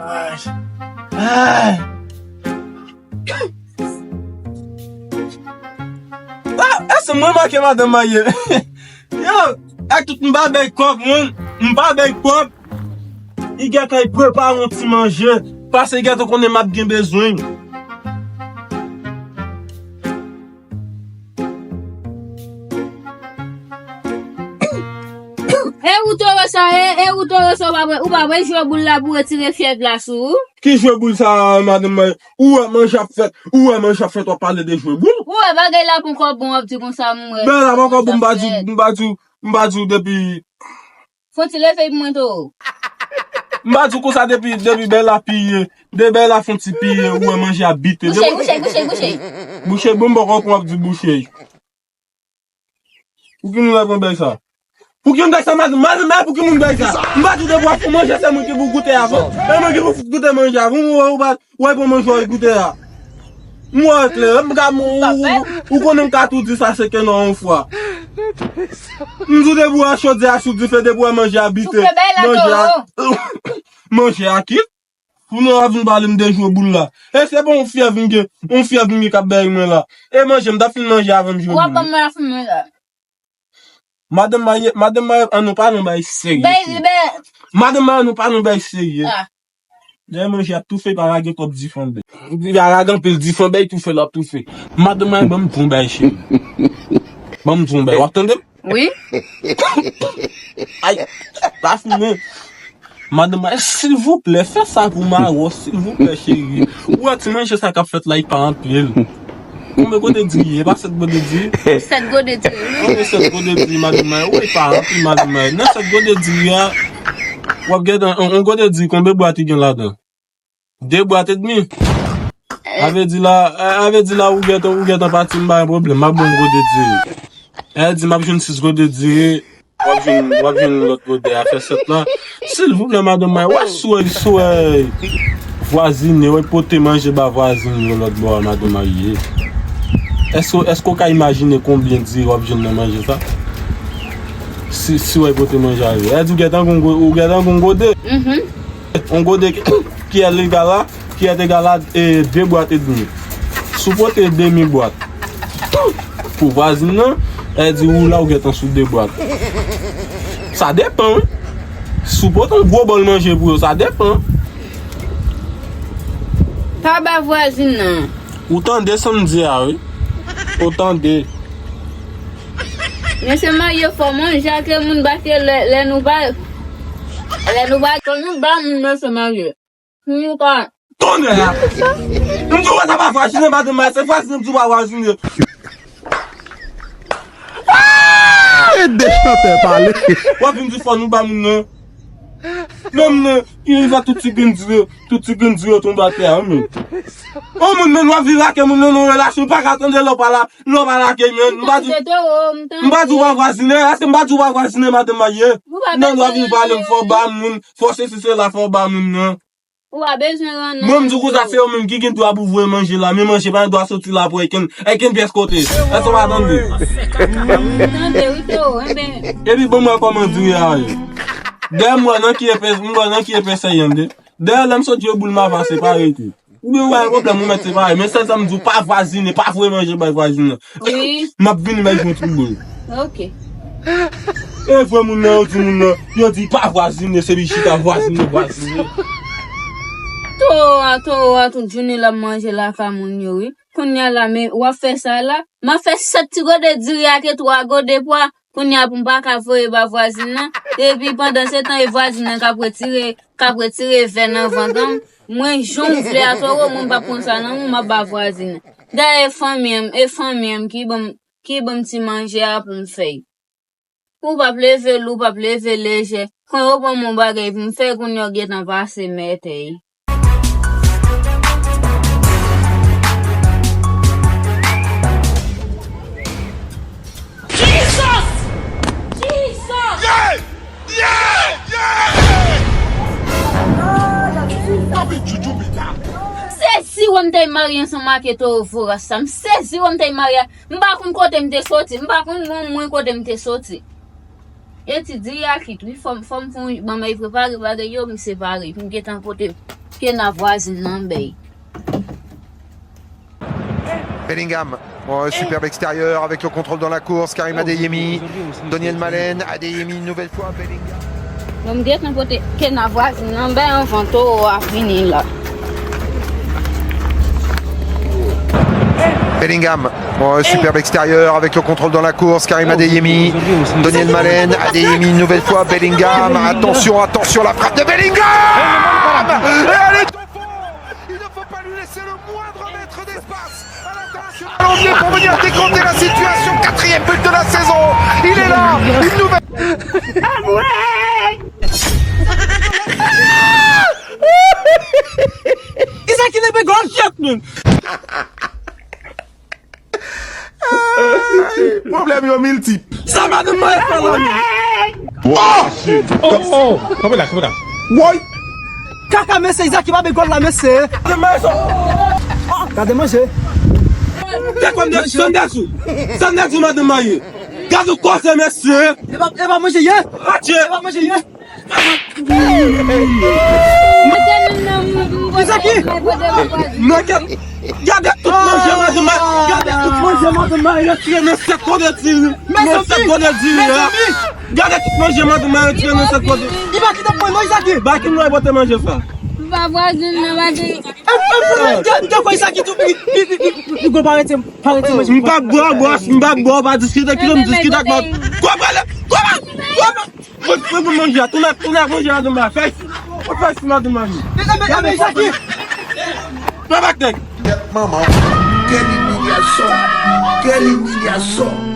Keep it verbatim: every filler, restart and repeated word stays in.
Ay. Ay. Ah, èske mwen manke madanm marye? Yo, ak tout m pa bay kòb, mwen, m pa bay kòb. Li gentan prepare yon ti manje, paske li gentan konnen m ap gen bezwen. E ou toro sa, e, e ou toro sa, ou pa, ou pa vle jwe boul la pou retire fyèv la sou ou? Ki jwe boul sa, madanm mwen? Ou wè manje ap fèt, ou wè manje ap fèt, w ap pale de jwe boul? Ou wè bagay la poko bon, w ap di konsa, m wè. Bagay la poko bon, m pa di, m pa di, m pa di w depi. Fon ti leve pou mwen, toro. M pa di w konsa depi, depi Bella piye, de Bella fon ti piye, ou wè manje ap bite. Bouche, bouche, bouche, bouche. Bouche, bon, m poko konn w ap di bouche. Pou ki moun bay pran bèy sa? Pou ki moun bay sa, madanm? Madanm, men pou ki moun bay sa? M pa di w depi w ap fè manje, se mwen ki pou goute avan. E mwen ki pou fout goute manje avan. Ou wè, ou pa, ou wè pou manje w goute a. M wè klè, m ka, ou, ou, ou konnen m ka tou di sa se ke non yon fwa. M di w depi w wè chodyè a sou dife, depi w wè manje a bite, manje a, manje a kit. Pou nou ap vin pale m de jwe boul la. E se pa yon fyèv m gen, yon fyèv m gen k ap bay mwen la. E manje, m t ap fin manje avan m jwe boul. W ap ban mwen la fin manje la. Madanm marye, madanm marye, an nou pale yon bagay serye. Bay, bay. Madanm marye, an nou pale yon bagay serye. Ah. Dèyè manje ap toufe, pa lage kòb dife anba. Li pa lage anpil dife anba, li toufe, l ap toufe. Madanm marye, ban m di yon bagay, cheri. Ban m di yon bagay, w ap tande m? Wi. Ay, pa fimen. Madanm, silvouplè, fè sa pou mari w, silvouplè, cheri. Ou wè ti manje sa k ap fèt la, li pa anpil. Konbyen gode diri ye? E pa sèt gode diri? Sèt gode diri, wi. Konbyen sèt gode diri, madanm? Wi, pa anpil, madanm. Nan sèt gode diri a, w ap gen yon, yon gode diri, konbyen bwat li gen ladan? De bwat edmi. A vle di la, a vle di la, ou gentan, ou gentan pati, m pa gen pwoblèm. M ap ba w yon gode diri. Èl di m ap jwenn sis gode diri. W ap jwenn, w ap jwenn lòt gode a fè sèt la. Silvouplè, madanm mwen, wè si w, si w vwazine, w pote manje ba vwazin yo lòt bò a, madanm marye. Èske, èske w ka imajine konbyen diri w ap jwenn nan manje sa? Si, si w pote manje a yo. Èl di w gentan gon, ou gentan gon gode. Mhm. Yon gode ki, ki egal a, ki egal a, e, de bwat edmi. Si w pote demi bwat pou vwazin nan, èl di ou la ou gentan sou de bwat. Sa depan, wi. Si w pote yon gwo bòl manje pou yo, sa depan. Pa ba vwazin nan. Ou tande sa m di a, wi. Ou tande. Mesye marye fò manje ake moun bake lè, lè nou pa, lè nou pa, fò nou ba moun mesye marye. Pou nou ka. Tonnè a! M di w sa pa vwazine, madanm, se vwazine, m di w pa vwazine. Ah! E de chantè pale. W ap vin di fò nou ba moun nan. Menm nan, ki rive tout ti grenn diri, tout ti grenn diri yo tonbe atè a, wi, menm. Yon moun menm w ap viv ake moun nan nan yon relasyon, pa ka tande lè w pa la, lè w pa lage, menm. M pa di, m pa di w pa vwazine, èske m pa di w pa vwazine, madanm marye? Non, w ap vin pale m fò ba moun, fò sesi sela, fò ba moun nan. Ou pa bezwen rann non. Mwen, m di w konsa, se yo menm ki gen dwa pou voye manje la, men manje pa gen dwa soti la pou okenn, okenn pyès kote. Èske w pa tande? M tande, wi, toro, enben. Epi bon, mwen kòman diri a ye. Dèyè m wè nan ki epè, m wè nan ki epè sèyè m de. Dèyè lè m sot jwe boul m ava separe tou. Oubyen w pa gen pwoblèm, ou mèt separe. Men sèl sa m di w, pa vwazine, pa voye manje bay vwazin nan. Wi. M ap vini bay jwenn tout moun. Ok. E vre moun nan, yo di moun nan, yo di pa vwazine, se li chita vwazine, vwazine. Toro a, toro a, tout jounen l ap manje lakay moun yo, wi. Kounye a la, men w ap fè sa la. M ap fè sèt ti gode diri ake twa gode pwa. Kounye a pou m pa ka voye ba vwazin nan. Epi pandan se tan, e vwazin nan k ap retire, k ap retire vè nan vant an. Mwen, jan w vle a, toro, mwen m p ap pran sa nan men w, m ap ba vwazin nan. Dayè, e fanmi an m, e fanmi an m ki ban m, ki ban m ti manje a pou m fè. Ou p ap leve lou, ou p ap leve lejè. Kan yo ban m yon bagay pou m fè, kounye a w gentan pase mètèy. Jesus! Jesus! Yeah! Yeah! Yeah! Papi, chouchou, pita. M sezi wè m t al marye ansanm ak toro voras sa. M sezi wè m t al marye. M pa konn kote m te soti. M pa konn mwen, mwen kote m te soti. Etidye a kit wi, fò m, fò m fè yon manman prepare bagay yo, misye pare. Pou m gentan pote kena vwazin nan bèy. Bellingham, oh, superbe extérieur avec le contrôle dans la course, Karim Adeyemi, Daniel Malen, Adeyemi une nouvelle fois, Bellingham. Bon, m gentan pote kena vwazin nan bèy anvan towo a vini la. Bellingham, oh, superbe extérieur avec le contrôle dans la course, Karim Adeyemi, Daniel Malen, Adeyemi une nouvelle fois, Bellingham, attention, attention, la frappe de Bellingham. Et elle est au fond. Il ne faut pas lui laisser le moindre mètre d'espace. Allons pour venir décanter la situation. Quatrième but de la saison. Il est là. Une nouvelle. Isa ki leve gòl chat moun. Pwoblèm yo miltip. Sa madanm mwen fè la menm. Oh! Oh! Kanpe la, kanpe la. Woy! Kaka mesye, Izaki pa be gòl la mesye. Gade manje. Gade kòm de sandal sou. Sandal sou madanm mwen ye. Gade ou koze mesye. E pa, e pa manje ye. Atye. E pa manje ye. Izaki! Gade tout manje madanm mwen. Gade tout manje madanm mwen. Yo tire nan sèt kòde diri. Nan sèt kòde diri. Gade tout manje madanm mwen yo tire nan sèt kòde. Li pa kite pwen non Izaki. Ba ki mwen pote manje sa. Ba vwazin nan manje. Gade kwa Izaki tou pi pi pi pi gwo parete parete manje. M pa bò bò m pa bò pa diskite ki m diskite ak mwen. Kwa pale kwa pale. Mwen mwen manje a, tounen tounen ak manje a demen a fèy. Mwen fèy si madanm mwen. Mwen bak nèg. Manman, quelle humiliation, quelle humiliation.